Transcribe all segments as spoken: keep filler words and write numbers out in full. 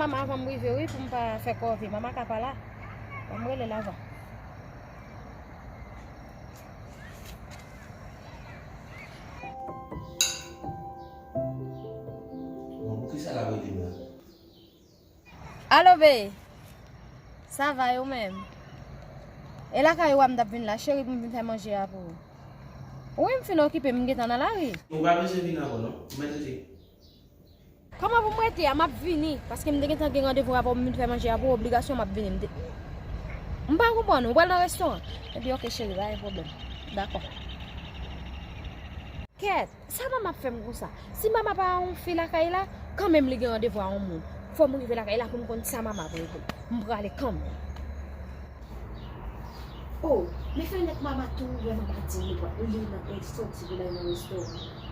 Mama, avan m rive, wi, pou m pa fè kòve. Mama ka pa la. Ban m rele l avan. Bon, poukisa l ap rele m la? Alo, be. Sa va, e ou menm? E lakay ou a m t ap vin la, cheri, pou m vin fè manje a pou ou. Wi, m fin okipe, m gentan nan lari. Ou pa bezwen vin ankò, non. Ou mèt rete. Kòman pou m rete a? M ap vini, paske m te gentan gen randevou avè w, m vin fè manje a pou ou, obligasyon m ap vini. M te, m pa konprann, ou pral nan restoran? Epi, oke, cheri, pa gen pwoblèm. Dakò. Kèt, sa mama ap fè m konsa? Si mama pa yon fi lakay la, kanmenm li gen randevou a yon moun. Fò m rive lakay la pou m konn sa mama ap regle. M prale kanmenm. Oh, men fenèt mama tou ouvè, mama di m li pral, li nan, li soti pou l al nan restoran.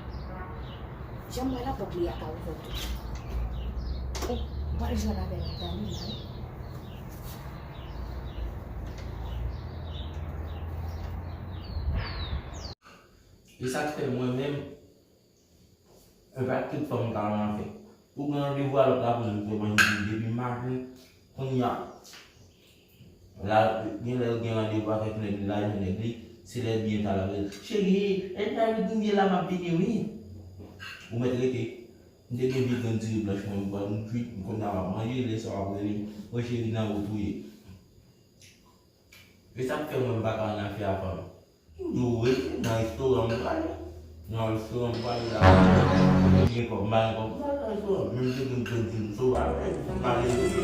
Jan m wè lapòt li a ka ouvè tou. Oh, m pral jwenn avè l nan Dani la, wi. E sa k fè mwen menm, e pa tout fanm ka nan afè. Ou gen randevou a lòt la pou l fè manje depi maten, kounye a, la, gen lè l gen randevou avèk nèg li, lajounen nèg li, se lè l byen ta l ap rele, cheri, e lè l touye la, m ap vini, wi. Ou mèt rete. M te gen vye grenn diri blanch mwen, m pral m kwit, m kounye a m ap manje, lè sa w ap rele m, mwen cheri nan wout ou ye. E sa k fè mwen m pa ka ann afè a fanm. M di w rete nan restoran m prale. Nan restoran m prale la. M gen kòb, m pa gen kòb, m prale nan restoran. Menm si m te di m sovaj, m ale rete.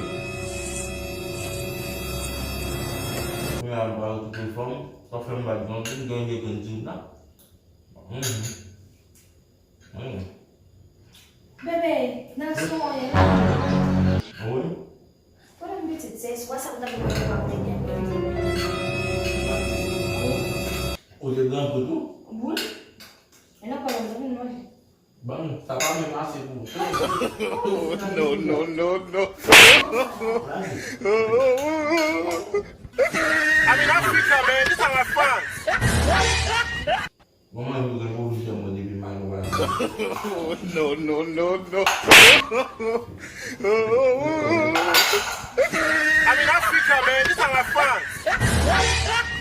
Kounye a m pral okipe fanm, sa fè m pa t grandi, m gen de grenn timoun la. Mhm. Mhm. Bebe, nan restoran ye la. Wi. Pwoblèm pitit, se swa sa m tande mwen pa te gen. Ou te grangou tou? Wi. E nan pwoblèm, nou vin manje. Bon, sa pa menm ase pou ou. Oh, no, no, no, no. I'm in Africa, man. This is my France. Mwen menm, mwen gen pwovizyon mwen depi m al nan Brazil. Oh, no, no, no, no. I'm in Africa, man. This is my France.